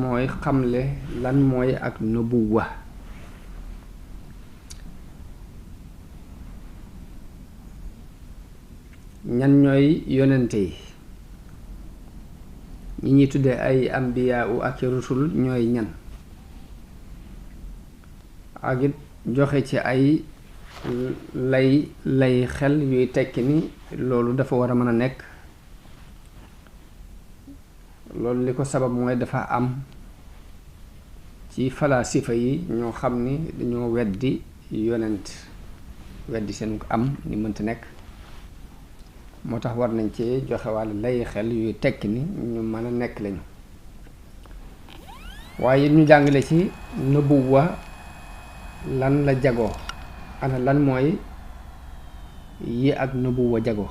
mooy xamle lan mooy ak nubuwa. ñan ñooy yonente yi ñi ñuy tudde ay ambiyaa u ak rusul ñooy ñan, ak it joxe ci ay lay xel yuy tekki ni loolu dafa war a mën a nekk. loolu li ko sabab mooy dafa am ci falaasifa yi ñoo xam ni dañoo weddi yonent, weddi seen am ni mënta nekk. moo tax war nañ ci joxe wàll lay xel yuy tekki ni ñu mën a nekk lañu. waaye ñu jàngale ci nubuwa lan la jagoo, ana lan mooy yi ak nubuwa jagoo.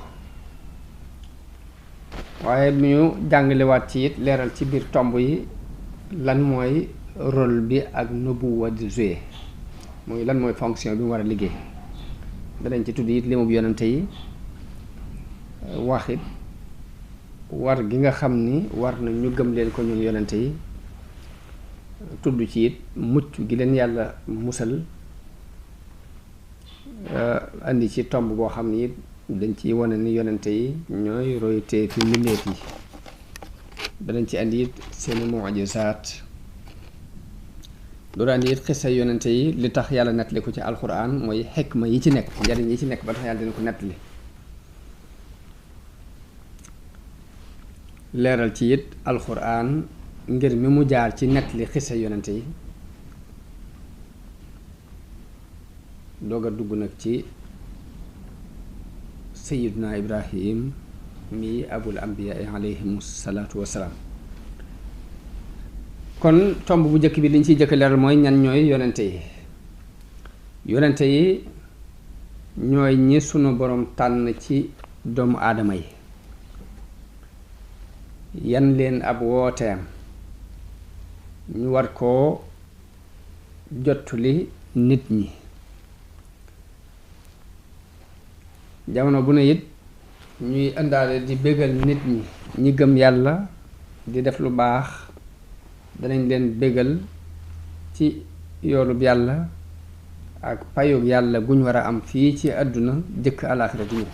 waaye ñu jàngalewaat ci it leeral ci biir tomb yi lan mooy rôle bi ak nubuwa di jouer, muy lan mooy fonction bi mu war a liggéey. danañ ci tudd it limub yonante yi, waxit war gi nga xam ni war na ñu gëm leen ko ñoom yonante yi, tudd ci it mucc gi leen yàlla musal, andi ci tomb boo xam ni it dañ ci wane ni yonente yi ñooy roytee fi mbindeef yi. danañ ci andi it seeni mu'jizaat, loolu andi it xisa yonente yi li tax yàlla nettali ko ci alxuraan mooy xikma yi ci nekk, njariñ yi ci nekk ba tax yàlla dina ko nettali. leeral ci it alxuraan ngir mi mu jaar ci nettali xisa yonente yi, doog a dugg nag ci sayiduna ibrahim mi abul ambiyaa alayhim salaatu wassalaam. kon tomb bu njëkk bi liñ ciy jëkk leeral mooy ñan ñooy yonente yi. yonente yi ñooy ñi sunu borom tànn ci doomu aadama yi, yan leen ab wooteem ñu war koo jottali nit ñi. jamono bu ne it ñuy indaale di bégal nit ñi, ñi gëm yàlla di def lu baax danañ leen bégal ci yoolub yàlla ak payug yàlla guñ war a am fii ci àdduna jëkk alaaxira di ñëw.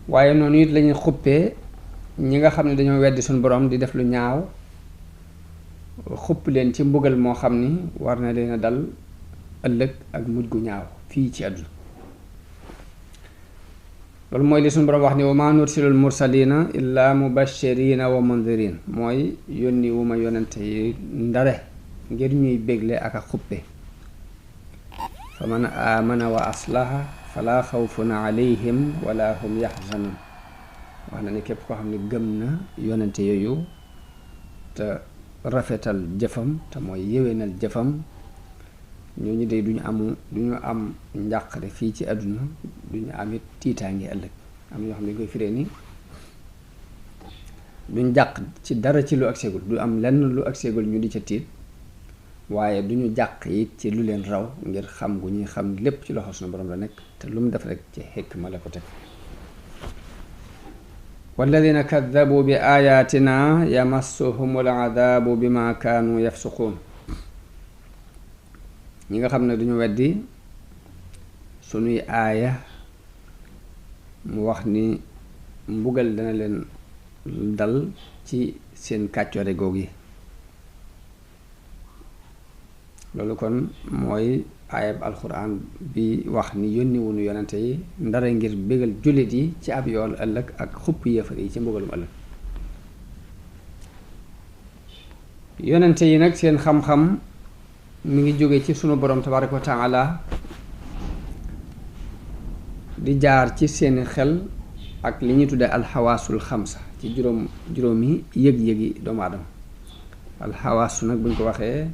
waaye noonu it lañuy xuppee ñi nga xam ne dañoo weddi suñu borom di def lu ñaaw, xupp leen ci mbugal moo xam ni war na leen a dal ëllëg ak mujj gu ñaaw fii ci àdduna. loolu mooy li suñu borom wax ni wa maa nursilul mursalina illa mubashirina wa mundirin, mooy yónni wu ma yonente yi ndare ngir ñuy bégle ak a xuppe. fa man amana wa aslaha fala xawfun alayhim wala hum yaxzanun. wax na ni képp koo xam ne gëm na yonente yooyu te rafetal jëfam te mooy yéwénal jëfam, ñooñu de duñu am njàqare fii ci àdduna, duñu am it tiitaange ëllëg. am ñoo xam ne koy firee ni duñ jàq ci dara ci lu agseegul, du am lenn lu agseegul ñu di ca tiit, waaye duñu jàq it ci lu leen raw ngir xam gu ñuy xam lépp ci loxo suñu borom la nekk, te lu mu def rek ci xikma la ko teg. walladina kaddabu bi ayatina yamassuhumul adabu bima kaanu yafsuquun. ñi nga xam ne duñu weddi sunuy aaya, mu wax ni mbugal dana leen dal ci seen kàccoore goog yi. loolu kon mooy aayab alxuraan bi wax ni yónni wunu yonente yi ndara ngir bégal jullit yi ci ab yool ëllëg ak xupp yéefar yi ci mbugalum ëllëg. yonente yi nag seen xam-xam mi ngi jóge ci sunu borom tabaaraka wa taala, di jaar ci seeni xel ak li ñuy tuddee alxawaasul xamsa, ci juróomi yëg-yëgi doomu aadama. alxawaasu nag buñ ko waxee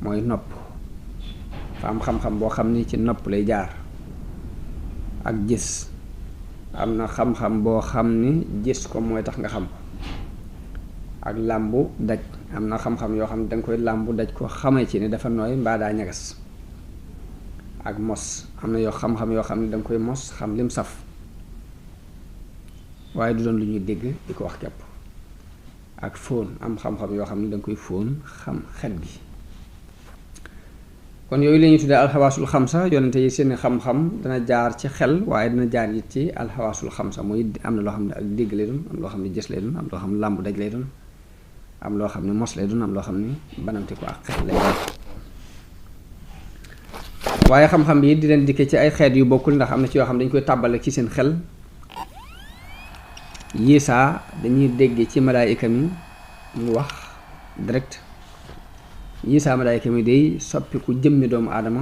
mooy nopp. fa am xam-xam boo xam ni ci nopp lay jaar. ak gis, am na xam-xam boo xam ni gis ko mooy tax nga xam ko. ak làmbu daj, am na xam-xam yoo xam ne danga koy làmbu daj ko xamee ci ni dafa nooy mbaa daa ñagas. ak mos, am na yoo xam-xam yoo xam ne danga koy mos xam lim saf, waaye du doon lu ñuy dégg di ko wax kepp. ak fóon am xam-xam yoo xam ne danga koy fóon xam xet gi kon yooyu la ñuy tuddee alxawaasul xamsa yonente yi seeni xam-xam dana jaar ci xel waaye dana jaar it ci alxawaasul xamsa muy am na loo xam ne ak dégg lay doon am loo xam ne gis lay doon am loo xam ne làmb daj lay doon am loo xam ne mos lay doon am loo xam ne banamte ko ak xet lay doon waaye xam-xam bi di leen dikkee ci ay xeet yu bokkul ndax am na ci yoo xam dañ koy tàbbale ci seen xel yii saa dañuy dégg ci malaayika mi mu wax direct yii saa malaayika mi day soppiku jëmmi doomu aadama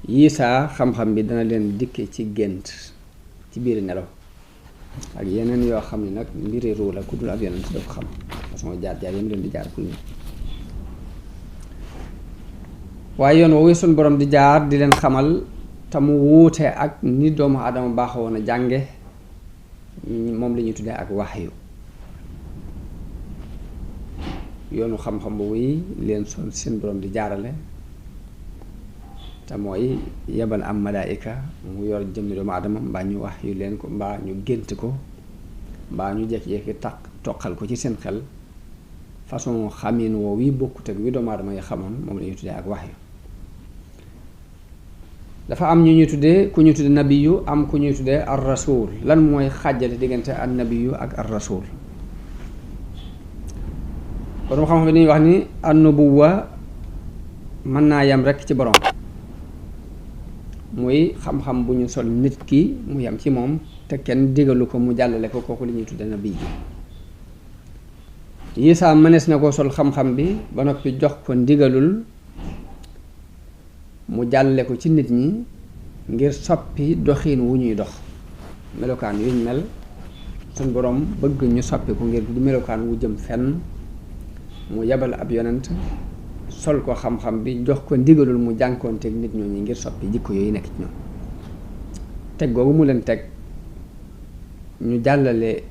yii saa xam-xam bi dana leen dikke ci gént ci biir nelaw ak yeneen yoo xam ne nag mbiri ruu la ku dul ab yonent doo ko xam façon jaar-jaar yam leen di jaar ku waaye yoon woowu suñ borom di jaar di leen xamal te mu wuute ak ni doomu aadama baaxoon a jànge moom la ñuy tuddee ak waxyu yoonu xam-xam bu wuy leen son seen borom di jaarale te mooy yebal am malaayika mu yor jëmmi doomu aadama mbaa ñu wax yu leen ko mbaa ñu gént ko mbaa ñu jekki-jekki toqal ko ci seen xel façon xamin woo wi bokkut ak wi doomu aadama yi xamoon moom la ñuy tuddee ak wax yu dafa am ñu ñuy tuddee ku ñuy tuddee nabiyu am ku ñuy tuddee ar rasul lan mooy xàjjale diggante an nabiyu ak ar rasul borom xam-xam bi dañuy wax ni an nubuwa mën naa yem rekk ci borom muy xam-xam bu ñu sol nit ki mu yem ci moom te kenn digalu ko mu jàllale ko kooku li ñuy tuddee nabiyu Isaa mënees na ko sol xam-xam bi ba noppi jox ko ndigalul mu jàlle ko ci nit ñi ngir soppi doxiin wu ñuy dox melokaan yuñ mel suñ boroom bëgg ñu soppi ko ngir du melokaan wu jëm fenn mu yebal ab yonent sol ko xam-xam bi jox ko ndigalul mu jànkoonteeg nit ñooñu ngir soppi jikko yooyu nekk ci ñoom teg googu mu leen teg ñu jàllale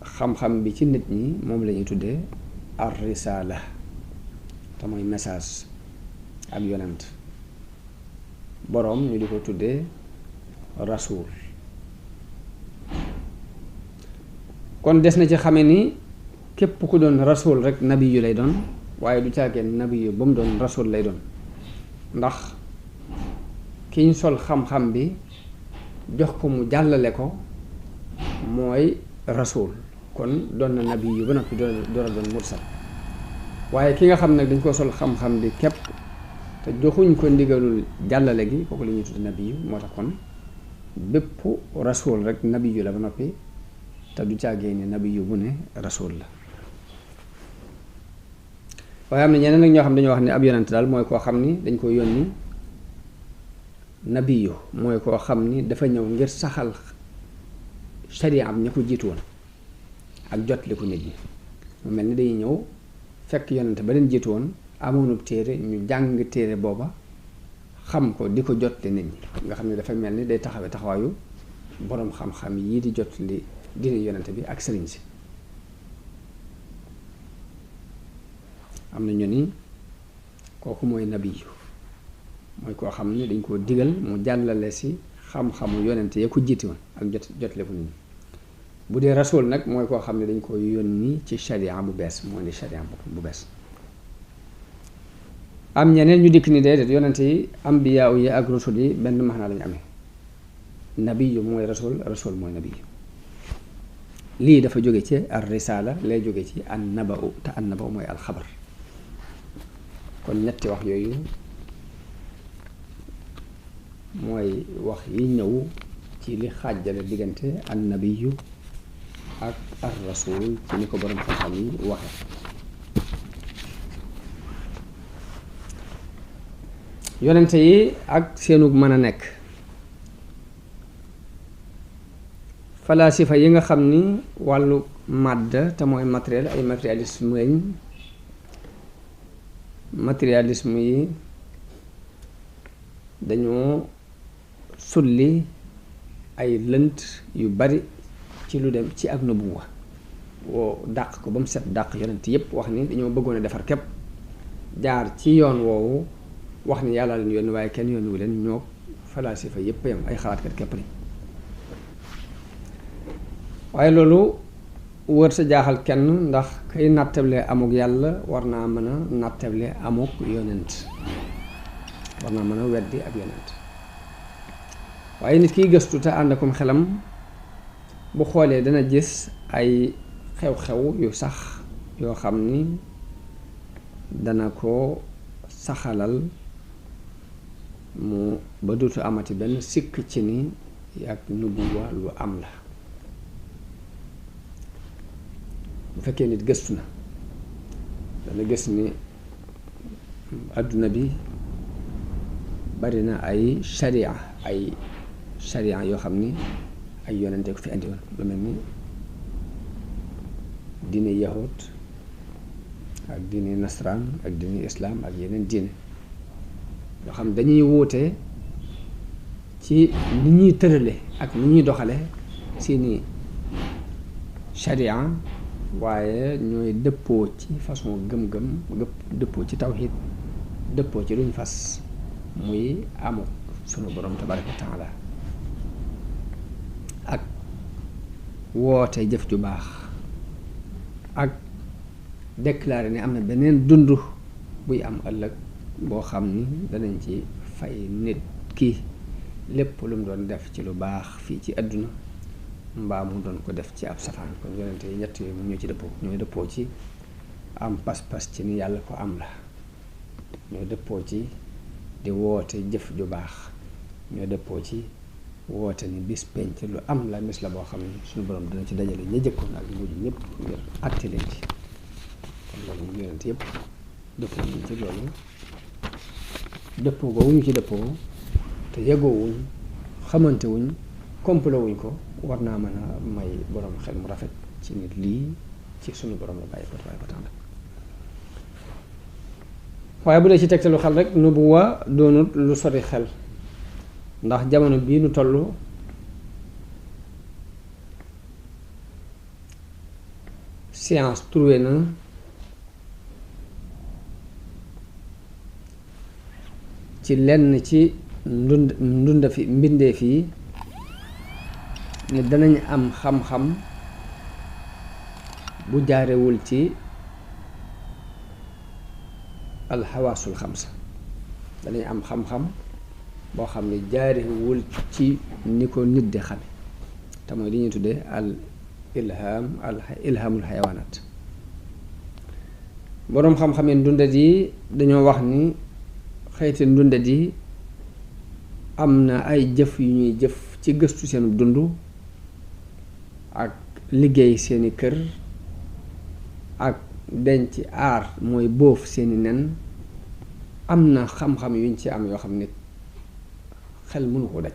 xam-xam bi ci nit ñi moom la ñuy tuddee ar risala te mooy message ak yonent boroom ñu di ko tuddee rasul kon des na ci xame ni képp ku doon rasul rek nabi yu lay doon waaye du caageen nabi yu ba mu doon rasul lay doon ndax ki ñu sol xam-xam bi jox ko mu jàllale ko mooy rasul kon doon na nabi yu ba noppi door a doon mursal waaye ki nga xam nag dañ ko sol xam-xam bi képp te joxuñ ko ndigalul jàllale gi kooku la ñuy tudd nabi yu moo tax kon bépp rasul rek nabi yu la ba noppi te du caagee ne nabi yu bu ne rasul la waaye am na ñeneen nag ñoo xam dañoo wax ne ab yonent daal mooy koo xam ni dañ ko yónni nabi yu mooy koo xam ni dafa ñëw ngir saxal sharia am ña ko jiitu woon ak jot li ko nit ñi mu mel ni dañuy ñëw fekk yonent ba leen jiitu woon amoonub téere ñu jàng téere booba xam ko di ko jot li nit ñi nga xam ne dafa mel ni day taxawee taxawaayu boroom xam-xam yii di jot li dina yonent bi ak sëriñ si am na ñu ni kooku mooy nabiyu mooy koo xam ne dañ koo digal mu jàllale si xam-xamu yonent ya ko jiiti woon ak jotle ko nit ñi bu dee rasul nag mooy koo xam ne dañ ko yónni ci sharia bu bees moo indi sharia bu bees am ñeneen ñu dikk ni déedéet yonent yi ambiyaa yi ak rasul yi benn maanaa lañu amee nabiyu mooy rasul rasul mooy nabiyu lii dafa jóge ci ar risala lay jóge ci an naba'u te an naba'u mooy alxabar kon ñetti wax yooyu mooy wax yi ñëw ci li xaajale diggante an nabiyu ak ar rasul ci ni ko borom xam-xam yi waxe yonente yi ak seenu mën a nekk falaasifa yi nga xam ni wàllu màdd te mooy matériel ay matérialisme lañ matérialisme yi dañoo sulli ay lënt yu bari ci lu dem ci ak nubuwa woo dàq ko ba mu set dàq yonent yépp wax ni dañoo bëggoon a defar képp jaar ci yoon woowu wax ni yàlla leen yónni waaye kenn yónniwu leen ñoo falaasifa yépp yam ay xalaatkat képp lañ waaye loolu wër sa jaaxal kenn ndax kay nattable amuk yàlla war naa mën a nattable amuk yonent war naa mën a weddi ak yonent waaye nit kiy gëstu te ànd akum xelam bu xoolee dana gis ay xew-xew yu sax yoo xam ni dana ko saxalal mu ba dootu amati benn sikk ci ni ak nubuwa lu am la. bu fekkee nit gëstu na dana gis ni adduna bi bari na ay sharia yoo xam ni ay yonente ko fi andi woon lu mel ni diine yahud ak diine nasraan ak diine islaam ak yeneen diine yoo xam dañuy wuute ci ni ñuy tërale ak ni ñuy doxale seeni sharia waaye ñooy dëppoo ci façon gëm-gëm dëppoo ci tawxiid dëppoo ci luñ fas muy amuk sunu borom tabaraka wa taala ak woote jëf ju baax ak déclaré ne am na beneen dund buy am ëllëg boo xam ni danañ ci fay nit ki lépp lu mu doon def ci lu baax fii ci àdduna mbaa mu doon ko def ci ab safaan. kon yonente yi ñett yooyu ñoo ci dëppoo ñooy dëppoo ci am pas-pas ci ni yàlla ko am la ñooy dëppoo ci di woote jëf ju baax ñooy dëppoo ci woote ni bis penc lu am la mis la boo xam ne suñu borom dina ci dajale ña jëkkoon ak mujj ñëpp ngir àtte leen ci kon loolu yonente yëpp dëppoo ñu ci loolu dëppoo googu ñu ci dëppoo te yeggoowuñ xamante wuñ complot wuñ ko war naa mën a may borom xel mu rafet ci nit lii ci sunu borom la bàyyi ko taala waaye bu dee ci tegtalu xel rek nubuwa doonut lu sori xel ndax jamono bii nu toll science trouvé na ci lenn ci ndunda fi mbindeef yi ne danañ am xam-xam bu jaarewul ci alxawaasul xamsa danañ am xam-xam boo xam ne jaarewul ci ni ko nit di xame te mooy li ñuy tuddee al ilhaamul xayawaanaat. boroom xam-xamee ndundat yi dañoo wax ni xeeti ndundat yi am na ay jëf yu ñuy jëf ci gëstu seen dund ak liggéey seeni kër ak denc aar mooy bóof seeni nen am na xam-xam yuñ ci am yoo xam ne xel mënu ko daj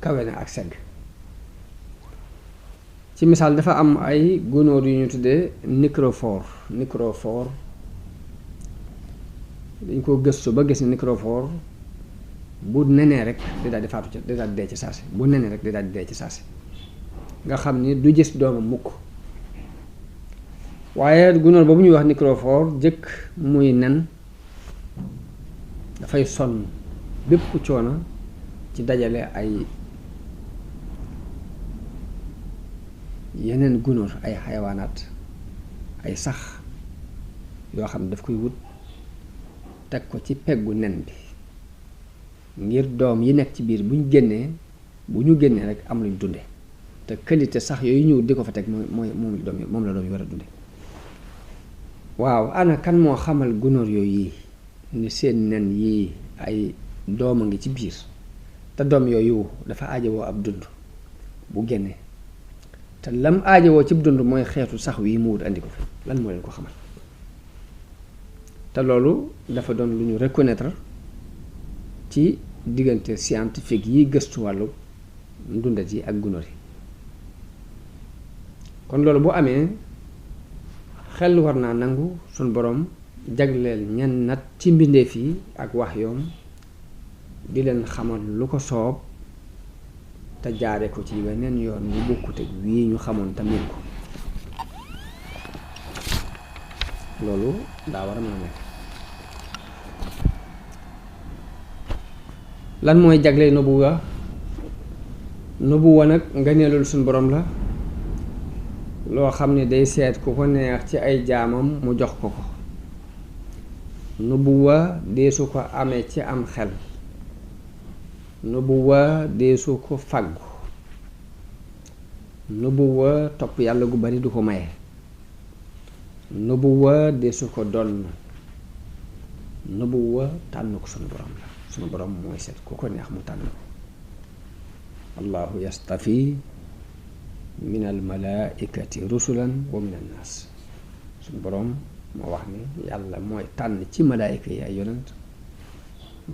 kawe na ak segg. ci misaal dafa am ay gunóor yu ñu tuddee microphore dañ ko gëstu ba gis ne microphore bu nenee rek di daal di faatu ca di daal di dee ci saasi bu nenee rek di daal di dee ci saasi nga xam ni du gis doomam mukk. waaye gunóor boobu ñuy wax microphore jëkk muy nen dafay sonn bépp coono ci dajale ay yeneen gunóor ay xayawaanaat ay sax yoo xam ne daf koy wut teg ko ci peggu nen bi ngir doom yi nekk ci biir bu ñu génnee rek am luñ dunde te qualité sax yooyu ñëw di ko fa teg moom la doom yi war a dunde. waaw ana kan moo xamal gunóor yooyu yi ni seen nen yii ay doom a ngi ci biir te doom yooyu dafa aajowoo ab dund bu génnee te lam aajowoo ci dund mooy xeetu sax wi mu wut andi ko fi lan moo leen ko xamal. te loolu dafa doon lu ñu reconnaître ci diggante scientifique yi gëstu wàllu ndundat yi ak gunóor yi. kon loolu bu amee xel war naa nangu suñ boroom jagleel ñenn nat ci mbindeef yi ak wax yoom di leen xamal lu ko soob te jaare ko ci weneen yoon wu bokkut ak wii ñu xamoon tamit ko loolu daa war a mën a nekk. lan mooy jagle nubuwa nag ngëneelul suñ boroom la loo xam ne day seet ku ko neex ci ay jaamam mu jox ko ko. nubuwa deesu ko amee ci am xel. nubuwa deesu ko fàggu. nubuwa topp yàlla gu bari du ko maye. nubuwa deesu ko donn. nubuwa tànn ko sunu borom la sunu borom mooy seet ku ko neex mu tànn ko. allahu yastafi min al malaikati rusulan wa min annaas. sunu borom moo wax ni yàlla mooy tànn ci malaayika yi ay yonent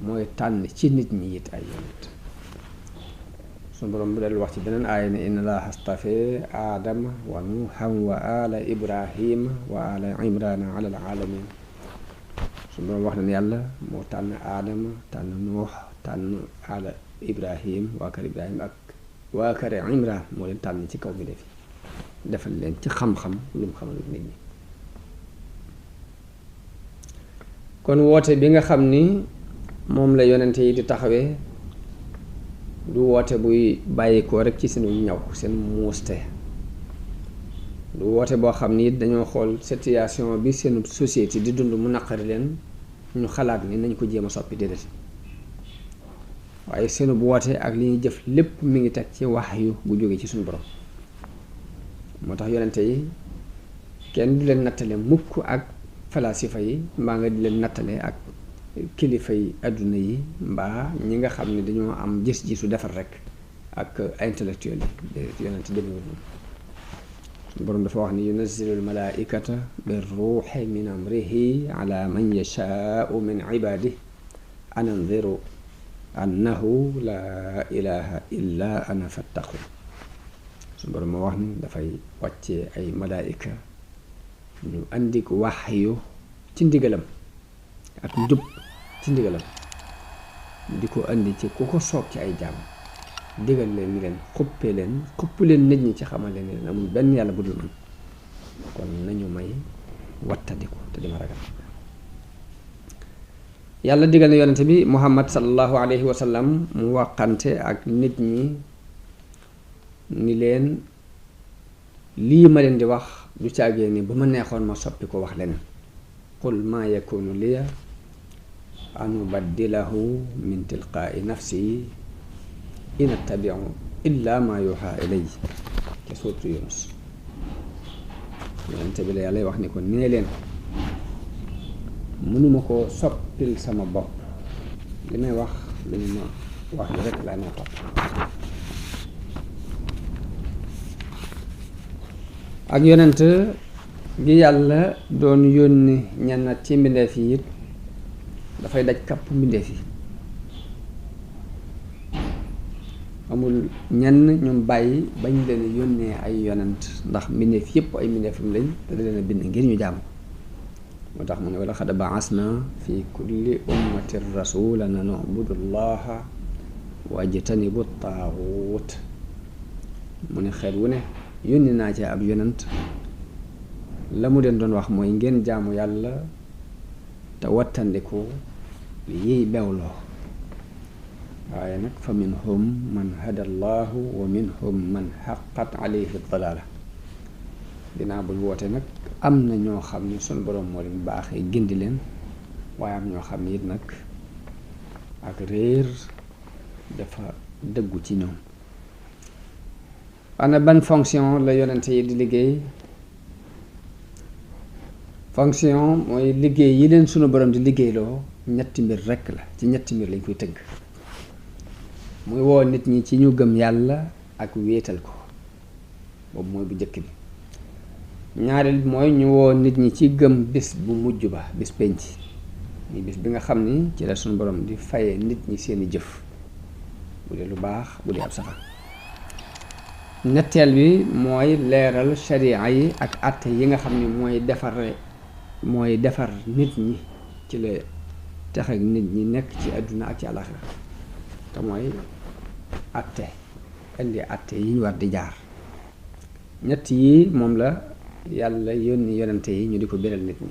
mooy tànn ci nit ñi it ay yonent. sunu borom bu dellu wax ci beneen aaya ne inna allaha astafe aadama wa nuuhan wa ala ibrahima wa ala imrana ala alaalamin. sunu borom wax na ne yàlla moo tànn aadama tànn nuux tànn ala ibrahim waa kër ibrahim ak waa kër imran moo leen tànn ci kaw bi defi defal leen ci xam-xam lu mu xamal nit ñi. kon woote bi nga xam ni moom la yonente yi di taxawee du woote buy bàyyikoo rek ci seenu ñaw seen muuste. du woote boo xam ni dañoo xool situation bi seen société di dund mu naqari leen ñu xalaat ni nañ ko jéem a soppi déedéet. waaye seenu bu woote ak li ñuy jëf lépp mi ngi teg ci wahyu bu jógee ci suñu borom. moo tax yonente yi kenn du leen nattale mukk ak falasifa yi mbaa nga di leen nattale ak kilifa yi àdduna yi mbaa ñi nga xam ne dañoo am gis-gisu defar rek ak intellectuel yi yonente demewul noonu. suñu borom dafa wax ni yunazzilu al malaikata bir ruuhi min amrihi ala man yashaau min ibadihi an anziru annahu laa ilaha illa ana fattaqu. suñu borom moo wax ni dafay wàccee ay malaayika ñu andi ko waxyu ci ndigalam ak njub ci ndigalam di ko andi ci ku ko soob ci ay jaam digal leen ni leen xupp leen nit ñi ci xamal leen amul benn yàlla bu dul man kon nañu may wattandiku te di ma ragal. yàlla digal na yonente bi muhammad sallallahu alayhi wa sallam mu waqante ak nit ñi ni leen lii ma leen di wax du caagee ni bu ma neexoon ma soppi ko wax leneen. qul maa yakunu liya an ubaddilahu min tilqaai nafsi in attabiu illa ma yuha ilay te suuratu Yunus. yonente bi la yàlla wax ni ko nee leen mënuma koo soppil sama bopp li may wax li ma wax li rekk laa may topp. ak yonent gi yàlla doon yónni ñenn ci mbindeef yi it dafay daj kapp mbindeef yi. amul ñenn ñum bàyyi bañ leen yónnee ay yonent ndax mbindeef yépp ay mbindeefam lañ te da leen a bind ngir ñu jaamu. moo tax mu ne wala xad baasna fi kulli ummatin rasulan an ubudu llaha wajtanibu taaxuut. mu ne xeet wu ne yónni naa ci ab yonent la mu leen doon wax mooy ngeen jaamu yàlla te wattandiku li yiy bewloo. waaye nag fa minhum man hada allahu wa minhum man xaqat alayhi dalaala. dinaa buy woote nag am na ñoo xam ne sunu borom moo leen baaxee gindi leen waaye am ñoo xam ne it nag ak réer dafa dëggu ci ñoom. ana ban fonction la yonente yi di liggéey? fonction mooy liggéey yi leen sunu borom di liggéeyloo ñetti mbir rekk la ci ñetti mbir lañ koy tëgg. muy woo nit ñi ci ñu gëm yàlla ak wéetal ko boobu mooy bu njëkk bi. ñaareel mooy ñu woo nit ñi ci gëm bis bu mujj ba bis penc ni bis bi nga xam ni ci la sunu borom di faye nit ñi seeni jëf bu dee lu baax bu dee ab safar. ñetteel bi mooy leeral sharia yi ak àtte yi nga xam ni mooy defar nit ñi ci la tax ak nit ñi nekk ci àdduna ak ci àllaxira te mooy àtte indi àtte yi ñu war di jaar. ñett yi moom la yàlla yónni yonente yi ñu di ko biral nit ñi.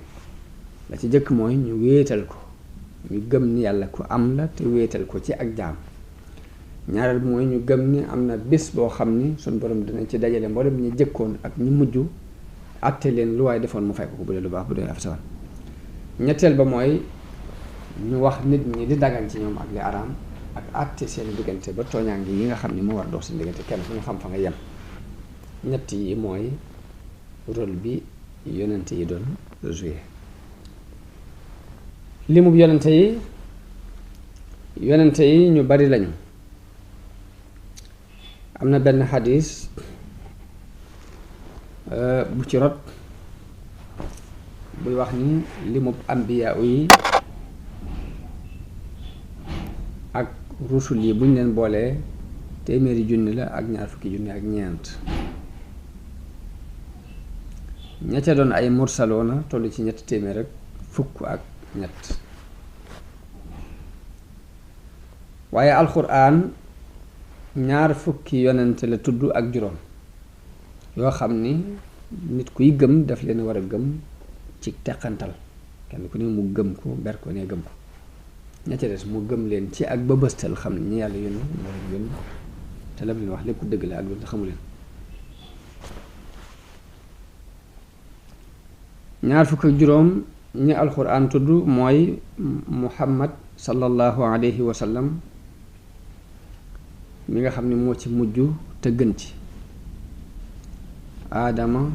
la ci jëkk mooy ñu wéetal ko ñu gëm ni yàlla ku am la te wéetal ko ci ak jaam. ñaareel bi mooy ñu gëm ni am na bés boo xam ni suñ borom dinañ ci dajale mboolem ñu jëkkoon ak ñu mujj àtte leen lu waaye defoon mu fay ko bu dee lu baax bu dee af sawaan ñetteel ba mooy ñu wax nit ñi di dagan ci ñoom ak li araam ak àtte seen diggante ba tooñaange yi nga xam ni moo war a dox seen diggante kenn fu ñu xam fa nga yem ñett yi mooy rôle bi yonente yi doon joué limub yonente yi ñu bari lañu am na benn xadis bu ci rot buy wax ni limub ambiya yi ak rusul yi buñ leen boolee téeméeri junni la ak ñaar fukki junni ak ñeent ña ca doon ay mursaloona toll ci ñetti téeméer rek fukk ak ñett waaye alxuraan ñaar fukki yonent la tudd ak juróom yoo xam ni nit kuy gëm daf leen war a gëm ci teqantal kenn ku ne mu gëm ko ber ko ne gëm ko ña ca des mu gëm leen ci ak bëbëstal xam ne ñi yàlla yónni moo leen yónni te lam leen wax lépp dëgg la ak lu xamu leen ñaar fukk ak juróom ñi alxuraan tudd mooy muhammad sallallahu alayhi wa sallam mi nga xam ne moo ci mujj te gën ci aadama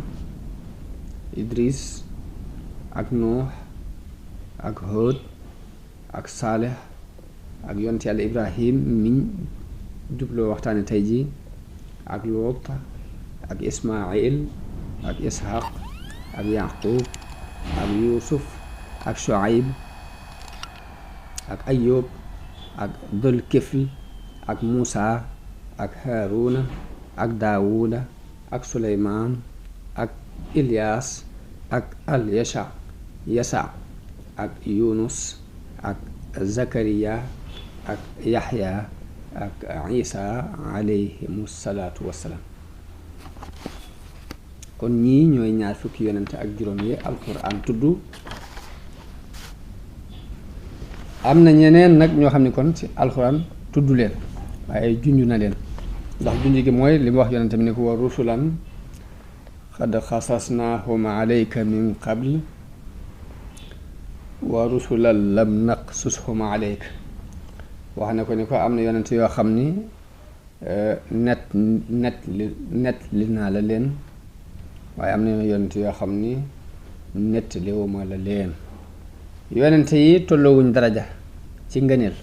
idris ak nuux ak hóot ak saaleh ak yonent yàlla ibrahim miñ jubloo waxtaane tey ji ak luut ak ismail ak ishaq ak yaqub ak yusuf ak shuaib ak ayub ak dul kifl ak muusa ak haaruna ak daawuda ak suleymaan ak ilyas ak al yasa ak yunus ak zakariya ak yaxya ak isa alayhimu salaatu wassalaam kon ñii ñooy ñaar fukki yonente ak juróom yi alquran tudd am na ñeneen nag ñoo xam ne kon ci alquran tudd leen waaye junj na leen ndax junj gi mooy li mu wax yonente bi ne ko wa rusulan xad xasasnaahum alayka min qabl wa rusulan lam naqsushum alayka wax na ko ni ko am na yonente yoo xam ni net li naa la leen waaye am na yonente yoo xam ni nettaliwuma la leen yonente yi tolloowuñ daraja ci ngëneel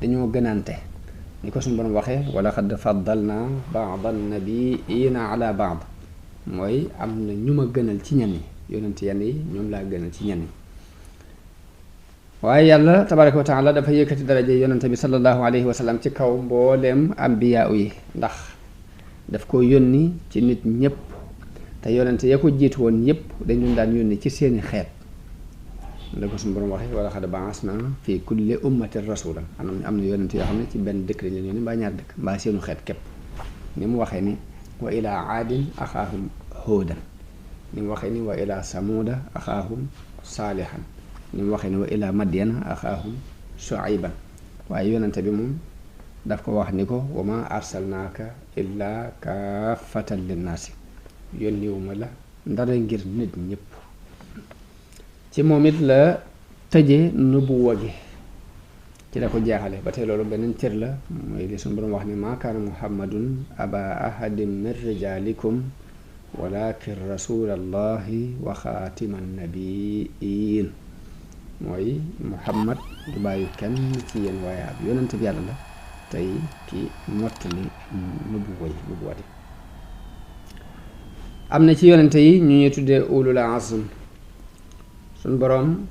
dañoo gënante ni ko suñu borom waxee wala xad faddalna baada nabiina ala baad mooy am na ñu ma gënal ci ñenn yi yonente yenn yi ñoom laa gënal ci ñenn yi waaye yàlla tabaraka wa taala dafa yëkkati daraja yonente bi sallallahu alayhi wa sallam ci kaw mbooleem ambiyaa yi ndax daf ko yónni ci nit ñëpp te yonente ya ko jiitu woon yëpp dañu daan yónni ci seeni xeet la ko suñu borom waxee wala xad baasna fi kulli ummatin rasulan am na yonente yoo xam ne ci benn dëkk lañ leen yónni mbaa ñaar dëkk mbaa seenu xeet képp ni mu waxee ni wa ila aadin axaahum hóodan ni mu waxee ni wa ila samuuda axaahum saalihan ni mu waxee ni wa ila madyana axaahum shuayban waaye yonente bi moom daf ko wax ni ko wa ma arsalnaaka illa kaafatan linnaasi yónniwuma la ndara ngir nit ñëpp ci moom it la tëje nubuwa gi ci la ko jeexale ba tey loolu beneen cër la mooy li suñu borom wax ni maa kaana muhammadun aba ahadin min rijalikum walakin rasulallahi wa xaatiman nabiin mooy muhammad du bàyyi kenn ci yéen waaye ab yonent bi yàlla la tey ki mottali nubuwati am na ci yonente yi ñu ñuy tuddee ulul azm suñ boroom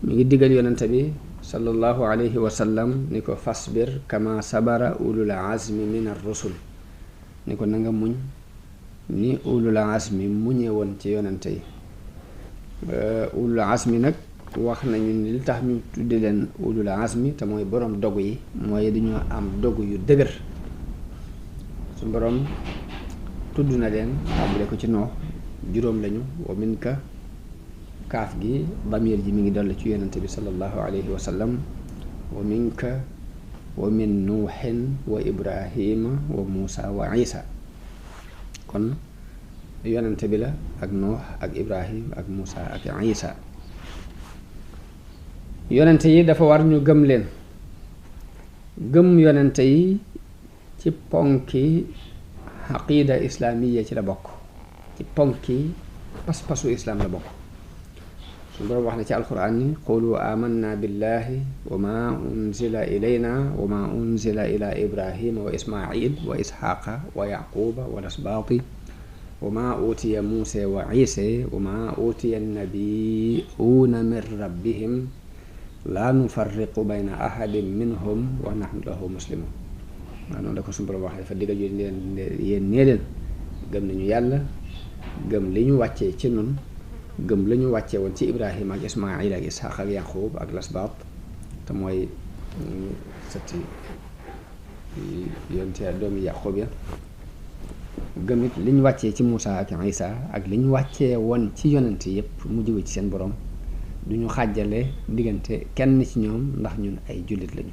mi ngi digal yonente bi sallallahu alayhi wa sallam ni ko fasbir kama sabara ulul azmi min ar-rusul ni ko na nga muñ ni ulul azmi muñee woon ci yonente yi ulul azmi nag wax nañu ni li tax ñu tudde leen ulul azmi te mooy boroom dogu yi mooy dañoo am dogu yu dëgër suñ boroom tudd na leen tàmbale ko ci Noox juróom lañu wa min ka kaaf gi damir ji mi ngi dolli ci yonente bi sallallahu alayhi wa sallam wa min ka wa min nuuxin wa ibrahima wa muusa wa isa kon yonente bi la ak Nuux ak Ibrahim ak Muusa ak Isa yonente yi dafa war ñu gëm leen gëm yonente yi ci ponki aqida islaamiya ci la bokk ci ponki pas-pasu islaam la bokk suñu boroom wax na ci alquran ni qulu amanna billahi wa ma unzila ilayna wa ma unzila ila ibrahima wa ismail wa ishaqa wa yaquba wa lasbaati wa ma utiya musa wa isa wa ma utiya annabiyuuna min rabbihim la nufarriqu bayna ahadin minhum wa nahnu lahu muslimun waaw noonu la ko suñu boroom wax dafa diggal yu yéen nee leen gëm nañu yàlla gëm li ñu wàccee ci nun gëm la ñu wàccee woon ci Ibrahim ak Ismaayil ak Ishaq ak Yaqub ak Lasbaat te mooy sëtti yonte doomi Yaqub ya gëm it li ñu wàccee ci Muusa ak Isa ak li ñu wàccee woon ci yonente yépp mu jóge ci seen borom du ñu xàjjale diggante kenn ci ñoom ndax ñun ay jullit lañu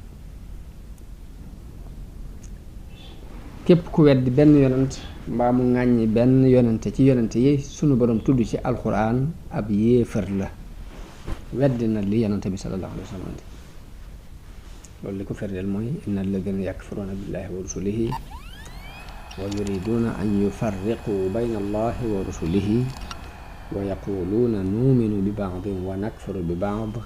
képp ku weddi benn yonent mbaa mu ŋàññi benn yonente ci yonente yi sunu borom tudd ci alquran ab yéefar la weddi na li yonente bi sallallahu alayhi wa sallam loolu li ko ferdeel mooy inna alladina yakfuruna billahi wa rusulihi wa yuriduna an yufarriqu bayna allahi wa rusulihi wa yaquluuna nuuminu bi baadin wa nakfuru bi baad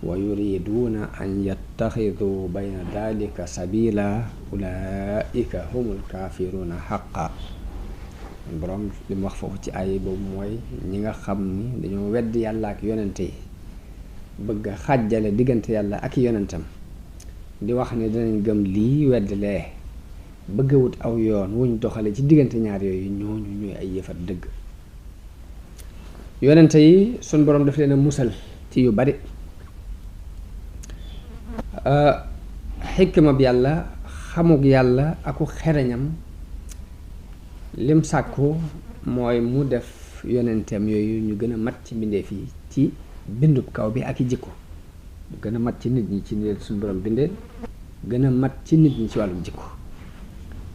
wa yuriduuna an yattaxiduu bayna dalika sabila ulaika humul kaafiruuna xaqa boroom li mu wax foofu ci ay boobu mooy ñi nga xam ni dañoo wedd yàlla ak yonente yi bëgg a xàjjale diggante yàlla ak yonentam di wax ne dinañ gëm lii wedd lee bëgg a wut aw yoon wuñ doxale ci diggante ñaar yooyu ñooñu ñooy ay yëfat dëgg yonente yi suñ boroom daf leen a musal ci yu bari xikma bi yàlla xamug yàlla aku xereñam lim sàkku mooy mu def yonenteem yooyu ñu gën a mat ci mbindeef yi ci bindub kaw bi ak i jikko ñu gën a mat ci nit ñi ci ni suñu borom bindee gën a mat ci nit ñi ci wàllum jikko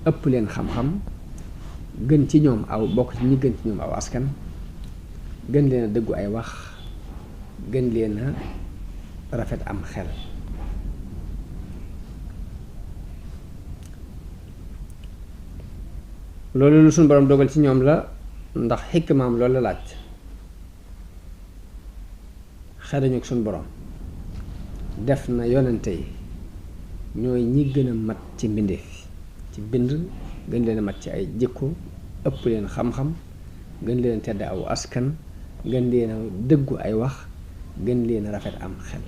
ëpp leen xam-xam gën ci ñoom aw bokk ci ñi gën ci ñoom aw askan gën leen a dëggu ay wax gën leen a rafet am xel loolu lu suñu borom dogal ci ñoom la ndax xikmaam loolu la laaj xereñu ak suñu borom def na yonente yi ñooy ñi gën a mat ci mbindeef ci bind gën leen a mat ci ay jikko ëpp leen xam-xam gën leen tedd aw askan gën leen a dëggu ay wax gën leen a rafet am xel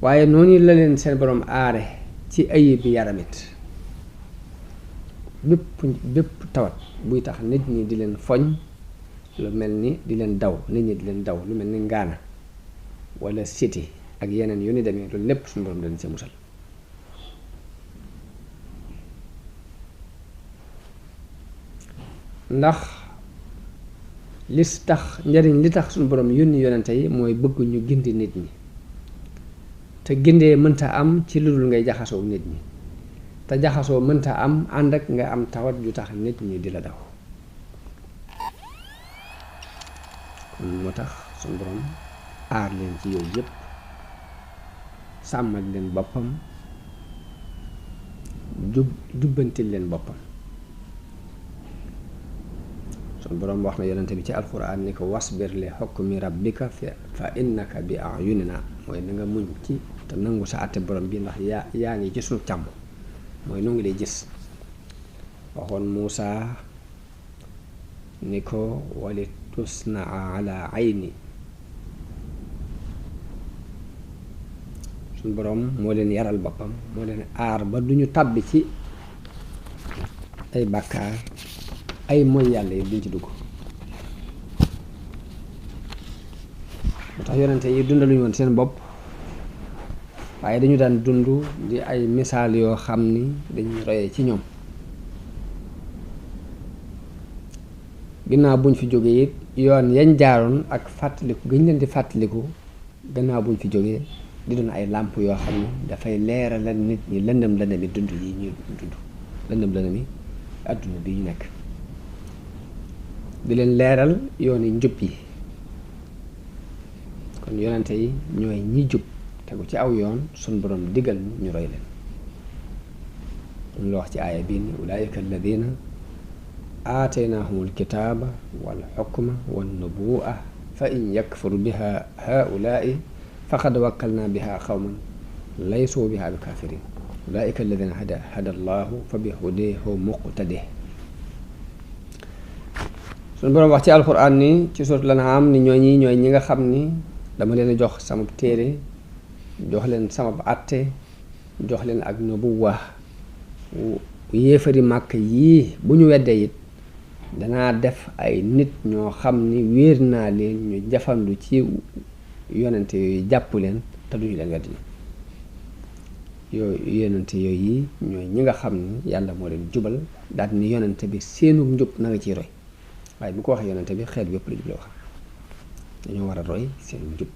waaye noonu la leen seen borom aare ci ayib bi yaramit bépp tawat buy tax nit ñi di leen foñ lu mel ni di leen daw nit ñi di leen daw lu mel ni ngaana wala siti ak yeneen yu ni demee loolu lépp suñu borom dañ see musal ndax li tax njariñ li tax suñu borom yónni yonente yi mooy bëgg ñu gindi nit ñi te gindee mënta am ci lu dul ngay jaxasoo nit ñi te jaxasoo mënta am ànd ak nga am tawat ju tax nit ñi di la daw kon moo tax suñu borom aar leen ci yooyu yépp sàmmal leen boppam jubbantil leen boppam suñu borom wax na yonente bi ci alquran ni ko wasbir li hukmi rabbika fa innaka bi a'yunina mooy na nga muñ ci te nangu sa àtte borom bi ndax yaa ngi ci suñu càmm mooy noo ngi lay gis waxoon Muusa ni ko wali tusnaa ala ayni suñ boroom moo leen yaral boppam moo leen aar ba duñu tàbbi ci ay bàkkaar ay mooy yàlla yi duñ ci dugg moo tax yonente yi dundaluñu woon seen bopp waaye dañu daan dund di ay misaal yoo xam ni dañuy royee ci ñoom ginnaaw buñ fi jógee it yoon yañ jaaroon ak fàttaliku gëñ leen di fàttaliku gannaaw buñ fi jógee di doon ay làmp yoo xam ni dafay leeralal nit ñi lëndëm lëndëmi dund yi ñuy dund lëndëm lëndëmi àdduna bi ñu nekk di leen leeral yooni njub yi. kon yonente yi ñooy ñi jub tegu ci aw yoon suñ borom digal ñu roy leen. lu wax ci aaya bii ni ulaayika alladina aataynaahumul kitaaba wal xukma wan nubuwa fa in yakfur biha haulaai faqad wakkalna biha qawman laysu biha bi kafirin ulaayika alladina hada allahu fa bi hudeehu muqtade. suñu boroom wax ci alquran ni ci suuratul An'aam ni ñooy ñi nga xam ni dama leen a jox sama téere jox leen sama àtte jox leen ak nubuwa. yéefari màkk yii bu ñu weddee it danaa def ay nit ñoo xam ni wéer naa leen ñu jafandu ci yonente yooyu jàpp leen te duñu leen weddi yooyu yonente yooyu yi ñooy ñi nga xam ni yàlla moo leen jubal daal ni yonente bi seenu njub na nga ciy roy waaye bu ko waxee yonente bi xeet bi yëpp la jubla wax dañoo war a roy seenu njub.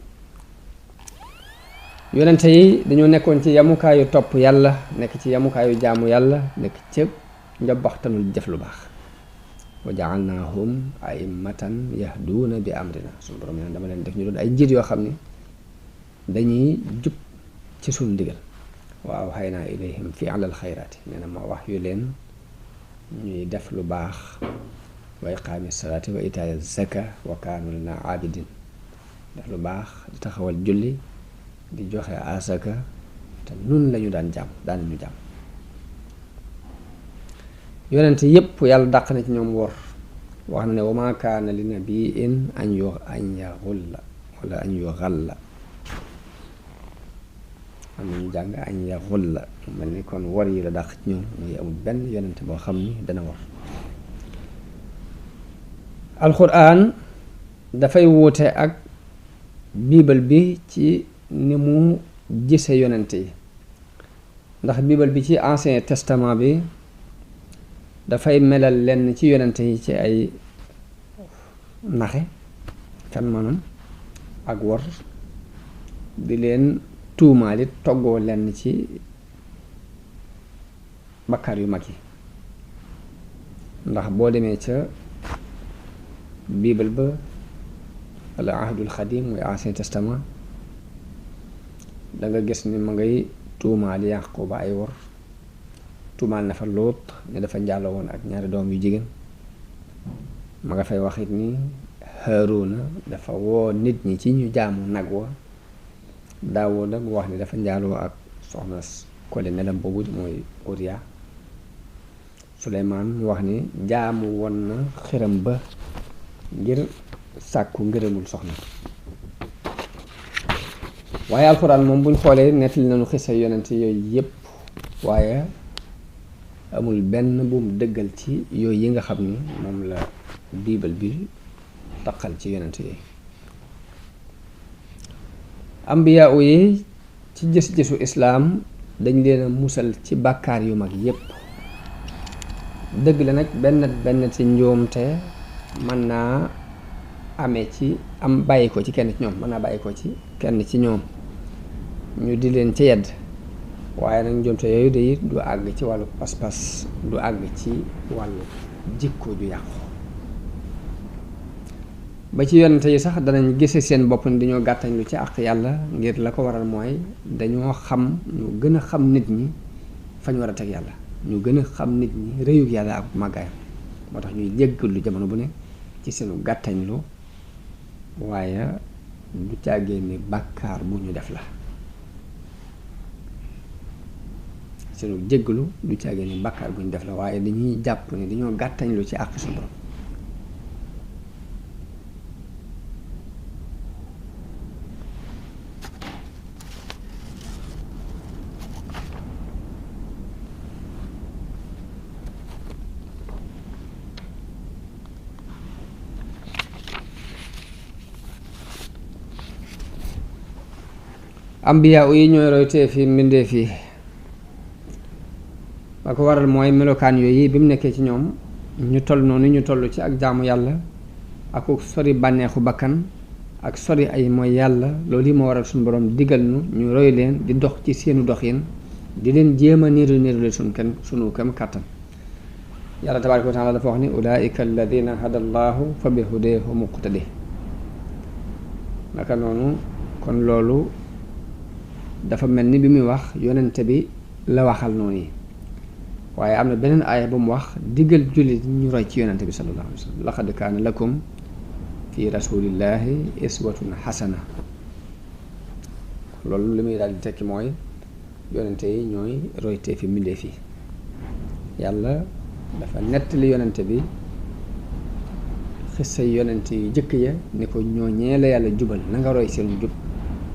yonente yi dañoo nekkoon ci yamukaayu topp yàlla nekk ci yamukaayu jaamu yàlla nekk ci njobaxtanul jëf lu baax. wa ja'alnaahum a'immatan yahduuna bi amrina suñu borom ne dama leen def ñu doon ay njiit yoo xam ni dañuy jub ci suñu ndigal. wa awhaynaa ilayhim fi'lal xayraati nee na ma wax yu leen ñuy def lu baax wa iqaami salaati wa itaa'i zaka wa kaanu lanaa aabidin def lu baax di taxawal julli di joxe asaka te nun lañu daan ñu jàmm. yonent yépp yàlla dàq na ci ñoom wor wax na ne wa maa kaana li nabiin an yaxulla wala an yuxalla am nañu jàng an yaxulla mel ni kon wor yi la dàq ci ñoom muy amul benn yonent boo xam ni dana wor. alxuraan dafay wuute ak biibal bi ci ni mu gise yonent yi ndax biibal bi ci ancien testament bi dafay melal lenn ci yonent yi ci ay naxe kan manam ak wor di leen tuumaalit toggoo lenn ci bakkaar yu mag yi. ndax boo demee ca biibal ba wala ahdul xadim mooy ancien testament da nga gis ni ma ngay tuumaal Yaquba ay wor tuumaal na fa Luut ne dafa njaaloo woon ak ñaari doom yu jigéen ma nga fay waxit ni Haaruna dafa woo nit ñi ci ñu jaamu nag wa Daawuda mu wax ni dafa njaaloo ak soxna kole nelam boobu mooy Uriya Suleymaan mu wax ni jaamu woon na xiram ba ngir sàkku ngërëmul soxna. waaye alxuraan moom buñ xoolee nettali nañu xisa yonent yooyu yépp waaye amul benn bu mu dëggal ci yooyu yi nga xam ni moom la biibal bi taqal ci yonent yooyu. ambiyaa yi ci gis-gisu islaam dañ leen a musal ci bàkkaar yu mag yépp. dëgg la nag benn ci njuumte mën naa amee ci am bàyyi ko ci kenn ci ñoom mën naa bàyyi ko ci kenn ci ñoom ñu di leen ci yedd waaye nag njuumte yooyu de du àgg ci wàllu pas-pas du àgg ci wàllu jikko ju yàqu. ba ci yonente yi sax danañ gise seen bopp ni dañoo gàttañ lu ci àq yàlla ngir la ko waral mooy dañoo xam ñu gën a xam nit ñi fañ war a teg yàlla ñu gën a xam nit ñi réyug yàlla ak màggaayam moo tax ñuy jéggalu jamono bu ne ci seenu gàttañlu waaye du càggee ni bàkkaar bu ñu def la. seenu jéggalu du càggee ni bàkkaar bu ñu def la waaye dañuy jàpp ni dañoo gàttañlu ci àq suñu borom. ambiyaa yi ñooy roytee fi mbindeef yi ba ko waral mooy melokaan yooyu bi mu nekkee ci ñoom ñu toll noonu ñu toll ci ak jaamu yàlla ak sori bànneexu bakkan ak sori ay mooy yàlla loolu yi moo waral suñu borom digal ñu roy leen di dox ci seenu doxin di leen jéem a niru le sunu kem kàttan yàlla tabaaraka wa taala dafa wax ni ulaika alladina hada allahu fa bi hudeehu muqtadi naka noonu kon loolu dafa mel ni bi muy wax yonente bi la waxal noonu yi waaye am na beneen aaya bu mu wax diggal jullit ñu roy ci yonente bi sallallahu alayhi wa sallam laqad kaana lakum fi rasulillahi iswatun xasana loolu li muy daal di tekki mooy yonente yi ñooy roytee fi mbindeef yi yàlla dafa nettali yonente bi xissa yonente yu jëkk ya ni ko ñooñee la yàlla jubal na nga roy seen jub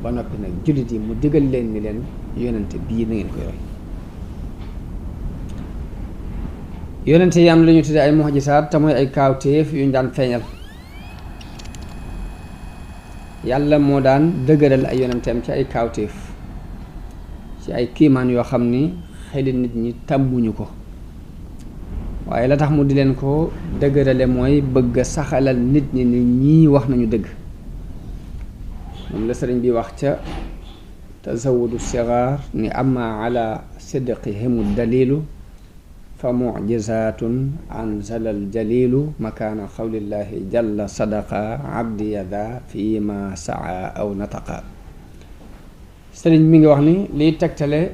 ba noppi nag jullit yi mu digal leen ni leen yonente bii na ngeen koy roy yonente yi am na lu ñu tuddee ay mu'jisaat te mooy ay kaawteef yu ñu daan feeñal yàlla moo daan dëgëral ay yonenteem ci ay kaawteef ci ay kiimaan yoo xam ni xeli nit ñi tàmbuñu ko waaye la tax mu di leen ko dëgërale mooy bëgg a saxalal nit ñi ni ñii wax nañu dëgg moom la sëriñ bi wax ca tazawudu sigaar ni amma ala sidqihimu dalilu fa mucjizatun anzala aljalilu makaana qawlillahi jalla sadaqa abdi yada fi ma saa aw nataqa sëriñ mi ngi wax ni liy tegtale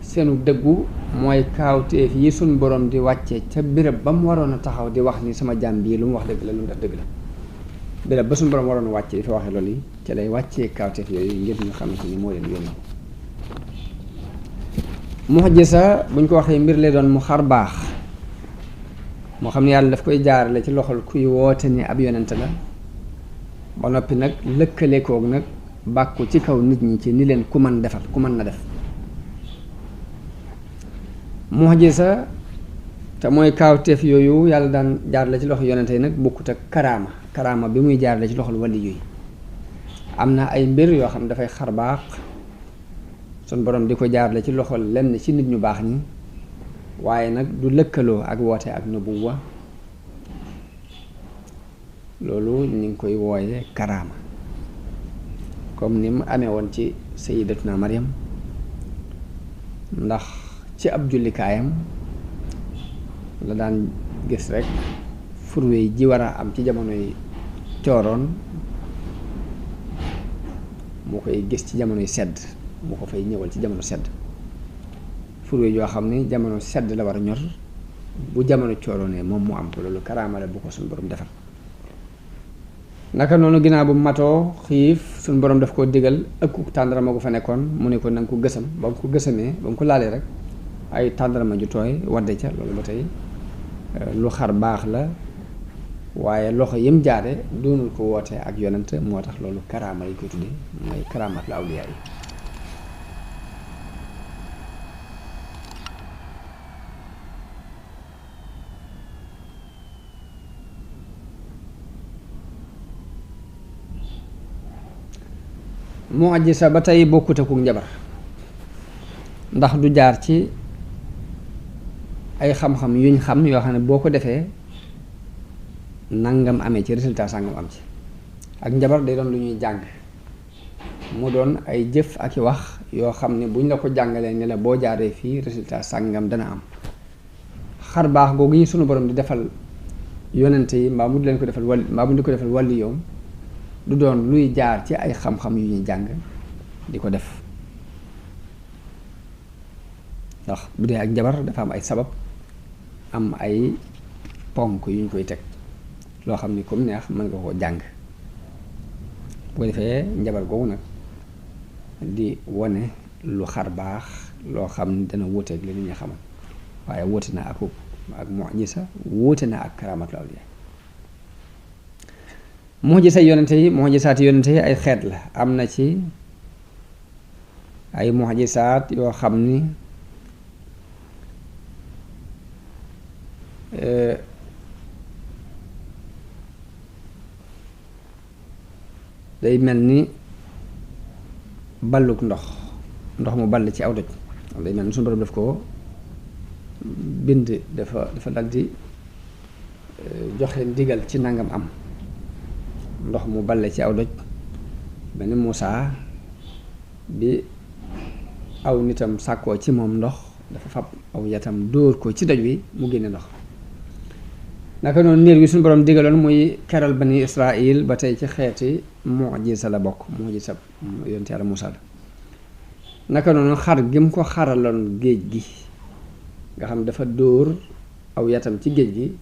seenu dëggu mooy kaawteef yi suñ borom di wàcce ca béréb ba mu waroon a taxaw di wax ni sama jaam bii lu mu wax dëgg la lu mu def dëgg la béréb ba suñ borom waroon a wàcce di fa waxee loolu yi ca lay wàccee kaawteef yooyu ngir ñu xamante ni moo leen yónni mu'jiza buñ ko waxee mbir lay doon mu xar baax moo xam ne yàlla daf koy jaarale ci loxol kuy woote ni ab yonent la ba noppi nag lëkkale koog nag bàkku ci kaw nit ñi ci ni leen ku mën defal ku mën na def mu'jiza te mooy kaawteef yooyu yàlla daan jaarale ci loxo yonente yi nag bokkut ak karaama bi muy jaarale ci loxol wali yooyu am na ay mbir yoo xam ne dafay xar baax sun borom di ko jaarale ci loxol lenn ci nit ñu baax ñi waaye nag du lëkkaloo ak woote ak nubuwa loolu ñu ngi koy wooye karaama comme ni mu amee woon ci sayyidatuna Maryam ndax ci ab jullikaayam la daan gis rek furwe ji war a am ci jamonoy cooroon moo koy gis ci jamonoy sedd mu ko fay ñëwal ci jamono sedd furwe yoo xam ne jamono sedd la war a ñor bu jamono cooroonee moom mu am ko loolu karaama la bu ko suñu borom defal naka noonu ginnaaw bu matoo xiif suñu borom daf koo digal ëkku tàndarama gu fa nekkoon mu ne ko nanga ko gësam ba mu ko gësamee ba mu ko laalee rek ay tàndarama ju tooy wadde ca loolu ba tey lu xar baax la waaye loxo yim jaare doonul ko woote ak yonent moo tax loolu karaama yi koy tudde mooy karaamat la awliyaa yi mu'jiza ba tey bokkut ak njabar ndax du jaar ci ay xam-xam yuñ xam yoo xam ne boo ko defee nangam amee ci résultat sàngam am ci ak njabar day doon lu ñuy jàng mu doon ay jëf ak i wax yoo xam ne buñ la ko jàngalee ne la boo jaaree fii résultat sàngam dana am xar baax googu yi sunu borom di defal yonente yi mbaa mu di leen ko defal wàll mbaa mu di ko defal wàlli yoom du doon luy jaar ci ay xam-xam yu ñuy jàng di ko def ndax bu dee ak njabar dafa am ay sabab am ay ponk yu ñu koy teg loo xam ni comme neex mën nga koo jàng bu ko defee njabar googu nag di wone lu xar baax loo xam ni dana wuuteeg li nit ñi xamal waaye wuute na ak mu'jiza wuute na ak karaamatul awliya mu'jiza yonente yi mu'jizaati yonente yi ay xeet la am na ci ay mu'jizaat yoo xam ni day mel ni balluk ndox mu ball ci aw doj day mel ni suñu borom daf ko bind dafa daldi joxe ndigal ci nangam am ndox mu balle ci aw doj mel ni Muusaa bi aw nitam sàkkoo ci moom ndox dafa fab aw yatam dóor ko ci doj wi mu génne ndox naka noonu niir gi suñu borom digaloon muy keral bani Israil ba tey ci xeeti mu'jiza la bokk mu'jiza yonent Yàlla Muusaa la naka noonu xar gi mu ko xaraloon géej gi nga xam dafa dóor aw yatam ci géej gi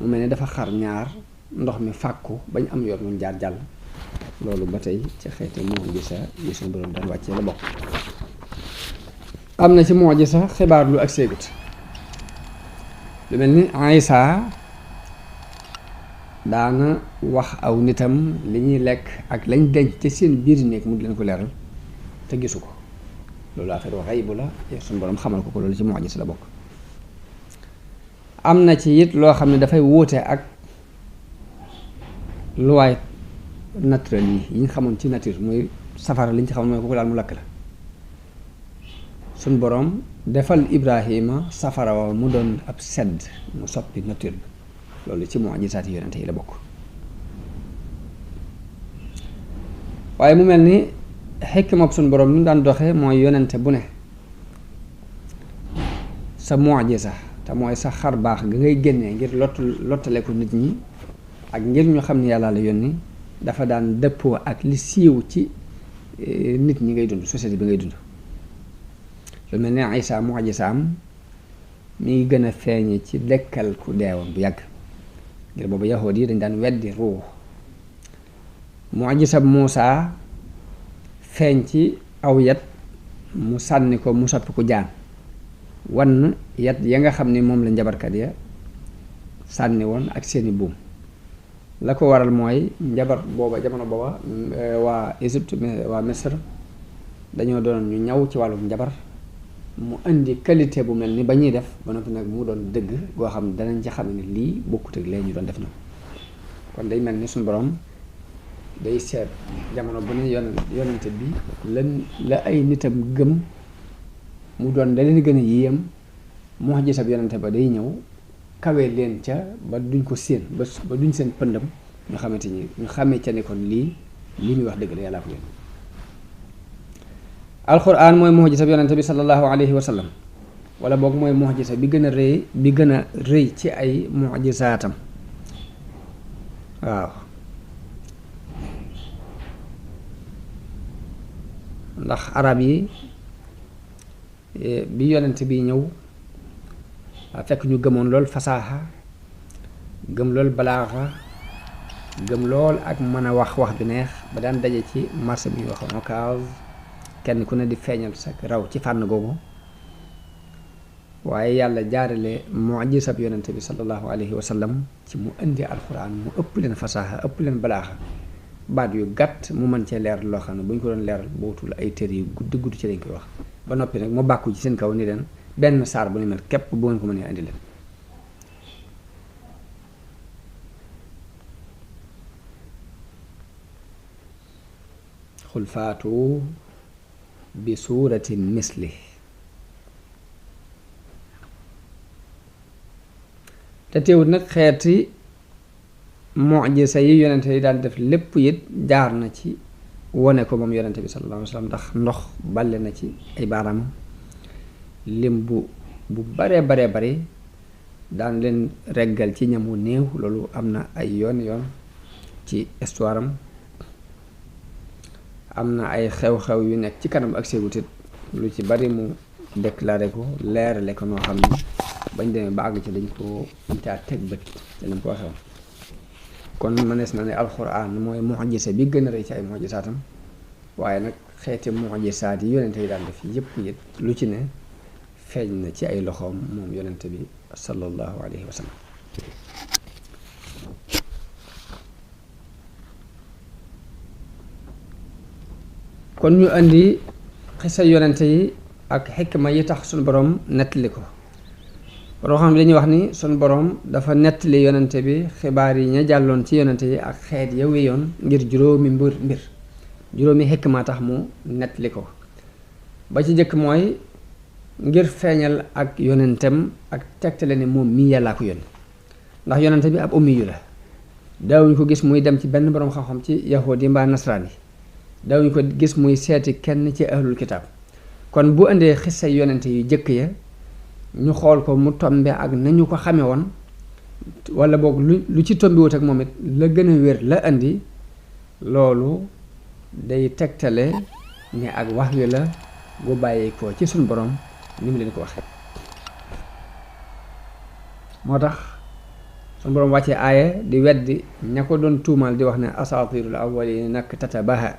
mu mel ne dafa xar ñaar ndox mi fàkku bañ am yoon mun jaar jàll loolu ba tey ci xeeti mu'jiza yi suñu borom daan wàccee la bokk am na ci mu'jiza xibaar lu ak séegut lu mel ni Isaa daana wax aw nitam li ñuy lekk ak lañ denc te seen biir néeg mu di leen ko leeral te gisu ko loolu affaire xaybu la suñu borom xamal ko loolu ci mu'jiza la bokk am na ci it loo xam ne dafay wuute ak luwaay naturel yi ñu xamoon ci nature muy safara li ñu ci xamoon mooy kooku daal mu lakk la suñ boroom defal Ibrahima safara wa mu doon ab sedd mu soppi nature bi loolu ci mu'jizaati yonente yi la bokk waaye mu mel ni xikma suñ boroom ni mu daan doxee mooy yonente bu ne sa mu'jiza te mooy sa xar baax ga ngay génnee ngir lottale ko nit ñi ak ngir ñu xam ne yàlla la yónni dafa daan dëppoo ak li siiw ci nit ñi ngay dund société bi ngay dund lu mel ne Isaa mu'jizaam mi ngi gën a feeñe ci dekkal ku deewoon bu yàgg ngir boobu yahood yi dañ daan weddi ruux mu'jizaam Muusaa feeñ ci aw yat mu sànni ko mu soppi ku jaan wan yat ya nga xam ni moom la njabarkat ya sànni woon ak seeni buum la ko waral mooy njabar booba jamono booba waa Égypte waa Misr dañoo doon ñu ñaw ci wàllum njabar mu indi qualité bu mel ni ba ñuy def ba noppi nag mu doon dëgg goo xam ne danañ ci xam ne lii bokkut ak lee ñu doon def na kon day mel ni suñu borom day seet jamono bu ne yonente bi la ay nitam gëm mu doon da leen gën a yéem mu'jiza bi yonente ba day ñëw kawee leen ca ba duñ ko séen ba duñ seen pëndam ñu xamante ni ñu xamee ca ne kon lii muy wax dëgg la yàllaa ko leen alquran mooy mu'jiza bi yonente bi sallallahu alayhi wa sallam wala boog mooy mu'jiza bi gën a rëy ci ay mu'jizaatam waaw ndax arab yi bi yonente bi ñëw fekk ñu gëmoon lool fasaaxa gëm lool balaaxa gëm lool ak mën a wax ju neex ba daan daje ci marché bi ñuy wax Ocass kenn ku ne di feeñal sa raw ci fànn googu waaye yàlla jaarale mu'jizab yonente bi sallallahu alayhi wa sallam ci mu indi alquran mu ëpp leen fasaaxa ëpp leen balaaxa baat yu gàtt mu mën cee leer loo xam ne bu ñu ko doon leeral bootul ay tër yu gudd ci lañ koy wax ba noppi nag mu bàkku ci seen kaw ni leen benn saar bu ni mel képp bu ngeen ko mënee indi leen xul faatu bi suuratin misli te teewut nag xeeti mu'jiza yi yonente yi daan def lépp it jaar na ci wone ko moom yonente bi sallallahu alayhi wa sallam ndax ndox balle na ci ay baaraamam lim bu baree bari daan leen reggal ci ñamu néew loolu am na ay yoon ci histoire am na ay xew-xew yu nekk ci kanam ak séegutit lu ci bari mu déclaré ko leerale ko noo xam ne bañ demee ba àgg ci dañ caa teg bët te lañ ko waxee woon kon mënees na ne alxuraan mooy mu'jiza bi gën a rëy ci ay mu'jizaatam waaye nag xeeti mu'jizaat yi yonente yi daan def yëpp it lu ci ne feeñ na ci ay loxoom moom yonente bi sallallahu alayhi wa sallam kon ñu indi xisa yonente yi ak xikma yi tax suñu borom nettali ko loo xam ne dañuy wax ni suñu borom dafa nettali yonente bi xibaar yi ña jàlloon ci yonente yi ak xeet ya wéyoon ngir juróomi mbir juróomi xikma tax mu nettali ko ba ci jëkk mooy ngir feeñal ak yonentem ak tegtale ne moom mii yàllaa ko yónni ndax yonente bi ab ummi yu la daawuñu ko gis muy dem ci benn borom xam-xam ci yahuud yi mbaa nasraan yi daawuñu ko gis muy seeti kenn ci ahlul kitaab kon bu indee xissa yonente yu jëkk ya ñu xool ko mu tombe ak nañu ko xame woon wala boog lu ci tombiwut ak moom it la gën a wér la indi loolu day tegtale ne ak wax wi la bu bàyyi ko ci suñ borom ni mu leen ko waxee moo tax suñ borom wàccee aaya di weddi ña ko doon tuumal di wax ne asatirul awwalin nag tatabaha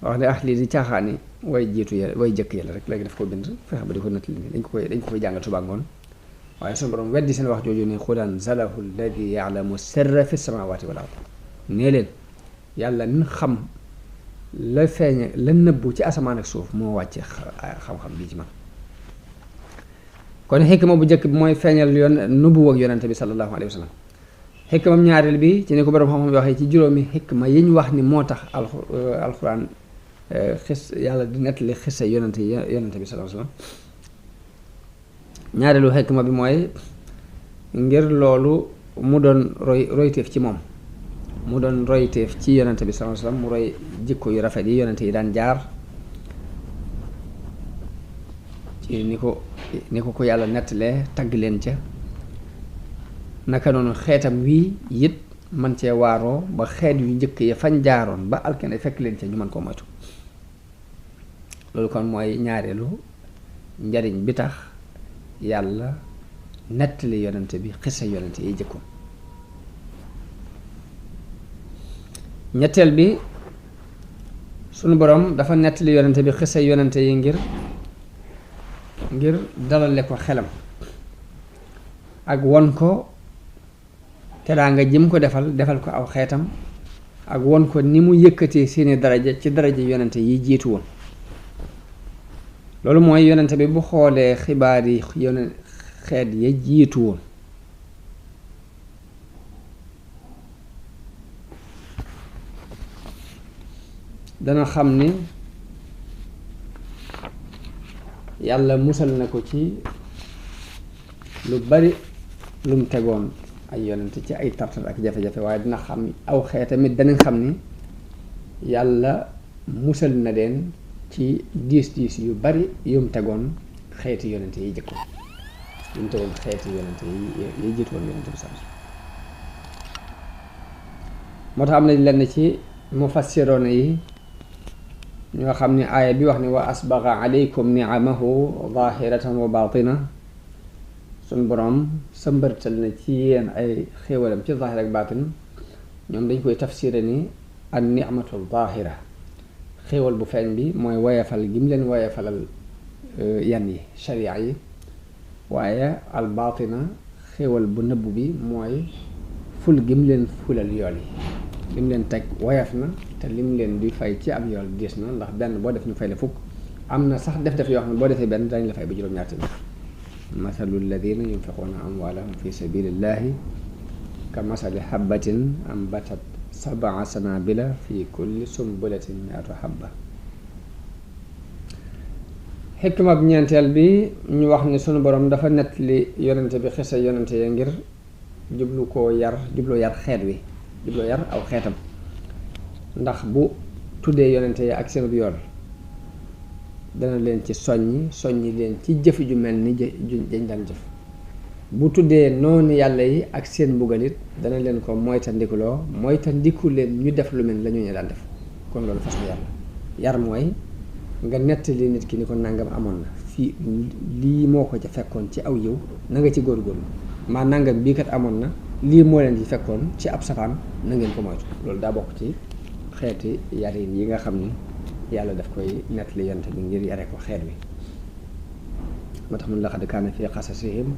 wax ne lii di caaxaani way jiitu ya way jëkk yàlla rek léegi daf ko bind fexe ba di ko nettali dañ ko koy jàngal suba ngoon waaye suñu borom weddi seen wax jooju ne qul anzalahu alladi ya'lamu sirra fi samawati wal ard nee leen yàlla min xam la feeñe la nëbbu ci asamaan ak suuf moo wàcce xam-xam bii ci man kon xikma bu njëkk bi mooy feeñal yoon nubuwa ak yonente bi sallallahu alayhi wa sallam xikmam ñaareel bi ci ni ko borom xam-xam waxee ci juróomi xikma yi ñu wax ni moo tax alxuraan yàlla di nettali xisa yonente bi sallallahu alayhi wa sallam ñaareelu xikma bi mooy ngir loolu mu doon royteef ci moom mu doon royteef ci yonente bi sallallahu alayhi wa sallam mu roy jikko yu rafet yi yonente yi daan jaar ci ni ko yàlla nettalee tagg leen ca naka noonu xeetam wii it man cee waaroo ba xeet yu njëkk ya fañ jaaroon ba alkane fekk leen ca ñu mën koo moytu loolu kon mooy ñaareelu njariñ bi tax yàlla nettali yonente bi xisa yonente yi jëkkoon ñetteel bi sunu borom dafa nettali yonente bi xisa yonente yi ngir dalale ko xelam ak won ko teraanga jëm ko defal ko aw xeetam ak won ko ni mu yëkkatee seeni daraja ci daraja yonente yi jiitu woon loolu mooy yonente bi bu xoolee xibaar yi xeet ya jiitu woon dana xam ni yàlla musal na ko ci lu bari lum tegoon ay yonente ci ay tartar ak jafe-jafe waaye dina xam aw xeet tamit danañ xam ni yàlla musal na leen ci diis yu bari yum tegoon xeeti yonente yi jëkkoon yum tegoon xeeti yonente yi jiitu woon yonente bi sax moo tax am na lenn ci mufassiroona yi ñoo xam ne aaya bi wax ne wa asbaga alaykum ni'amahu zahiratan wa batina suñ boroom sëmbërtal na ci yéen ay xéewalam ci zahir ak batin ñoom dañ koy tafsire ni an ni'matu zahira xéewal bu feeñ bi mooy woyefal gi mu leen woyefalal yan yi sharia yi waaye al batina xéewal bu nëbb bi mooy ful gi mu leen fulal yool yi li mu leen teg woyof na te li mu leen di fay ci ab yool diis na ndax benn boo def ñu fay la fukk am na sax def yoo xam ne boo defee benn dañ la fay ba juróom-ñaar tamit mathalu alladina yunfiquuna amwaalahum fi sabilillahi ka masali habbatin ambatat sab'a sanabila fi kulli sumbulatin mi'atu habba xikma bi ñeenteel bi ñu wax ni sunu borom dafa nettali yonente bi xisa yonente ya ngir jubloo yar xeet wi jubloo yar aw xeetam ndax bu tuddee yonente yi ak seen yoon dana leen ci soññi leen ci jëf ju mel ni dañ daan jëf bu tuddee noonu yàlla yi ak seen mbugalit dana leen ko moytandiku leen ñu def lu mel la ñu daan def kon loolu façon yar mooy nga nettali nit ki ni ko nangam amoon na fii lii moo ko ca fekkoon ci aw yiw na nga ci góorgóorlu maa nangam bii kat amoon na lii moo leen ci fekkoon ci ab safaan na ngeen ko moytu loolu daa bokk ci xeeti yarin yi nga xam ni yàlla daf koy nettali yonent bi ngir yare ko xeet wi moo tax mun laqad kaana fi qasasihim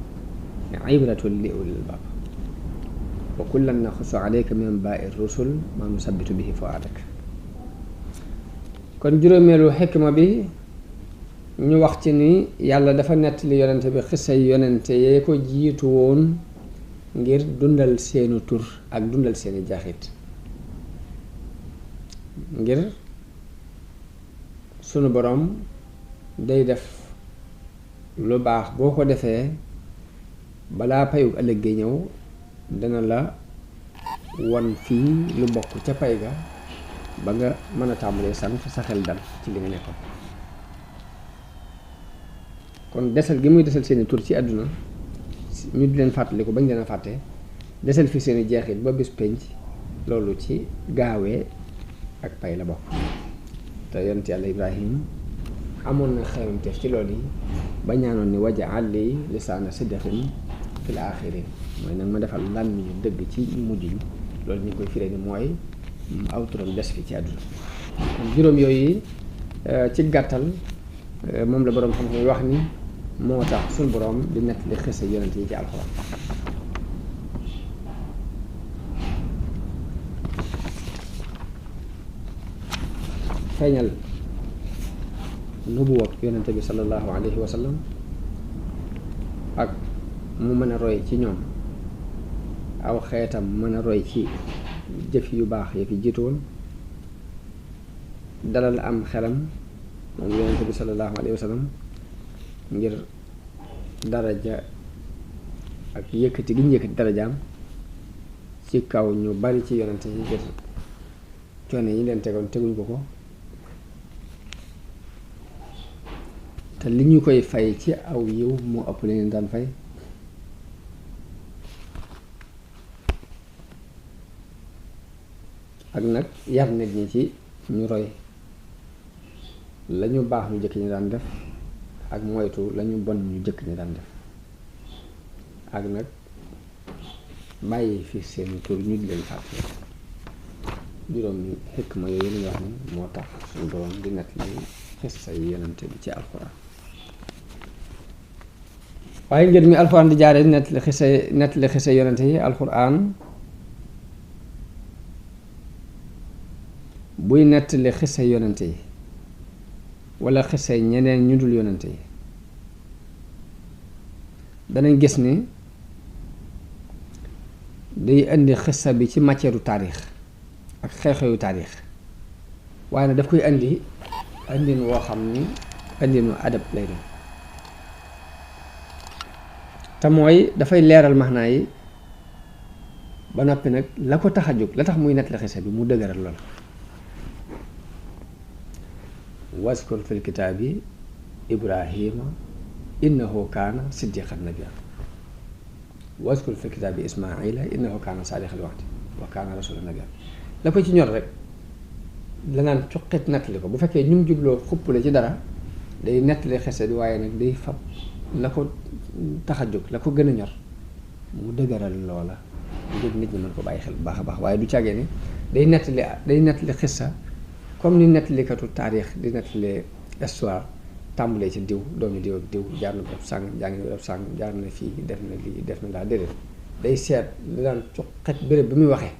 ibratun li ulil albab wa kullan naxussu alayka min anbaa'i rusul ma nusabbitu bihi fu'aadak kon juróomeelu xikma bi ñu wax ci ni yàlla dafa nettali yonent bi xisa yonente yee ko jiitu woon ngir dundal seenu tur ak dundal seeni jaaxit ngir sunu borom day def lu baax boo ko defee balaa payu ëllëg gi ñëw dana la won fii lu bokk ca pay ga ba nga mën a tàmbalee sant sa xel dal ci li nga nekkoon kon desal gi muy desal seeni tur ci àdduna ñu di leen fàttaliku bañ leen a fàtte desal fi seeni jeexit ba bis penc loolu ci gaawee ak pay la bokk te yonent yàlla Ibrahim amoon na xewanteef ci loolu yi ba ñaanoon ni waj'al li lisaana sidqin fil aaxirin mooy nag ma defal làmmiñu dëgg ci mujj yi loolu ñu ngi koy firee ni mooy aw turam des fi ci àdduna kon juróom yooyu ci gàttal moom la boroom xam-xam yi wax ni moo tax suñu boroom di nettali xisa yonent yi ci alxuraan feeñal nubuwa yonent bi sallallahu alayhi wa sallam ak mu mën a roy ci ñoom aw xeetam mën a roy ci jëf yu baax ya fi jiitu woon dalal am xelam moom yonent bi sallallahu alayhi wa sallam ngir daraja ak yëkkati gi ñu yëkkati darajaam ci kaw ñu bari ci yonent yi ngir coono yi leen tegoon teguñ ko te li ñu koy fay ci aw yiw moo ëpp li leen daan fay ak nag yar nit ñi ci ñu roy lañu baax ñu jëkk ñi daan def ak moytu lañu bon ñu jëkk ñi daan def ak nag bàyyi fi seen tur ñu di leen fàtte juróomi xikma yooyu li nga wax ni moo tax suñu boroom di nett li xissa yi yonent bi ci alxuraan waaye ngir mi alxuraan di jaare nett li xissa yonent yi alxuraan buy nett li xissa yonent yi wala xissa ñeneen ñu dul yonent yi danañ gis ni day indi xissa bi ci matière u taarix ak xew-xewu taarix waaye nag daf koy indi indin woo xam ni indinu adab lay doon te mooy dafay leeral maxnaa yi ba noppi nag la ko tax a jóg la tax muy nettali xissa bi mu dëgëral loola waskur fil kitaabi ibrahima innahu kaana siddiqan nabiyyan waskur fil kitaabi ismaila innahu kaana saadiqal wa'di wa kaana rasulan nabiyyan la ko ci ñor rek la naan cuqit nettali ko bu fekkee ñu jubloo xuppale ci dara day nettali xese bi waaye nag day fab la ko tax a jóg la ko gën a ñor mu dëgëral loola ngir nit ñi mën ko bàyyi xel bu baax a baax waaye du càggee ni day nettali xissa comme ni nettalikatu taarix di nettali histoire tàmbalee ci diw doomi diw ak diw jaar na barab sàng jaa ngi barab sàng jaar na fii def na lii def na laa déedéet day seet li daan cuqit béréb bi muy waxee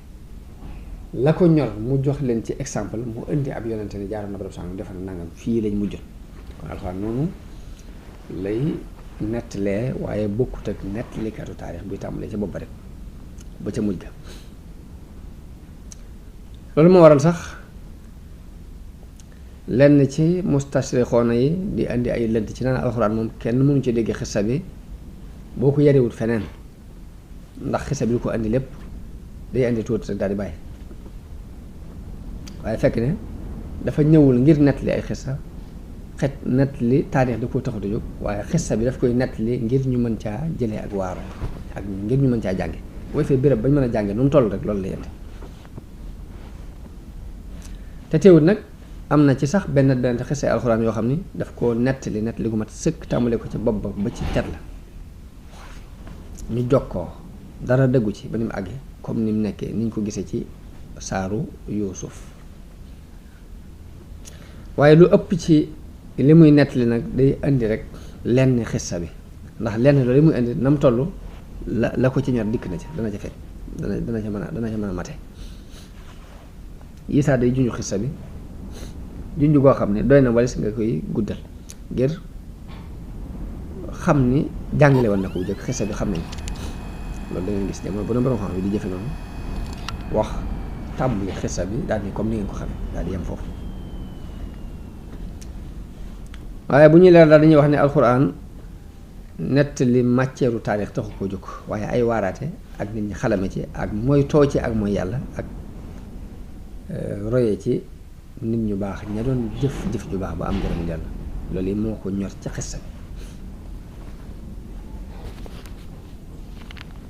la ko ñor mu jox leen ci exemple mu indi ab yonente ne jaaroon na barab sàng defal nangam fii lañ mujjoon kon alxuraan noonu lay nettalee waaye bokkut ak nettalikatu taarix buy tàmbalee ca bopp ba rek ba ca mujj ga loolu moo waral sax lenn ci mustashrixoona yi di indi ay lënt ci naan alxuraan moom kenn mënu ci dégg xissa bi boo ko yarewut feneen ndax xissa bi lu ko indi lépp day indi tuuti rek daal di bàyyi waaye fekk ne dafa ñëwul ngir nettali ay xissa nettali taarix da koo taxatu jóg waaye xissa bi daf koy nettali ngir ñu mën caa jëlee ak waaru ak ngir ñu mën caa jànge booy fee béréb bañ mën a jànge nu mu toll rek loolu la indi te teewut nag am na ci sax benn xissa alxuraan yoo xam ni daf koo nettali gu mat sëkk tàmbale ko ca bopp ba ci cat la ñu jokkoo dara dëggu ci ba ni mu àggee comme ni mu nekkee ni ñu ko gisee ci saaru Yuusuf waaye lu ëpp ci li muy nettali nag day indi rek lenn xissa bi ndax lenn loolu li muy indi na mu toll la ko ci ñor dikk na ca dana ca fekk dana ca mën a mate yi saa day junju xissa bi junju goo xam ne doy na walis nga koy guddal ngir xam ni jàngale woon na ko bu jëkk xissa bi xam nañ loolu da ngeen gis jamono bu ne borom xam bi di jëfe noonu wax tàmbali xissa bi daal ni comme ni ngeen ko xamee daal di yem foofu waaye bu ñuy leer daal dañuy wax ne alxuraan nettali matière u taarix taxu koo jóg waaye ay waaraate ak nit ñi xalame ci ak mooy too ci ak mooy yàlla ak roye ci nit ñu baax ña doon jëf ju baax ba am ngërëmu yàlla loolu yi moo ko ñor ca xissa bi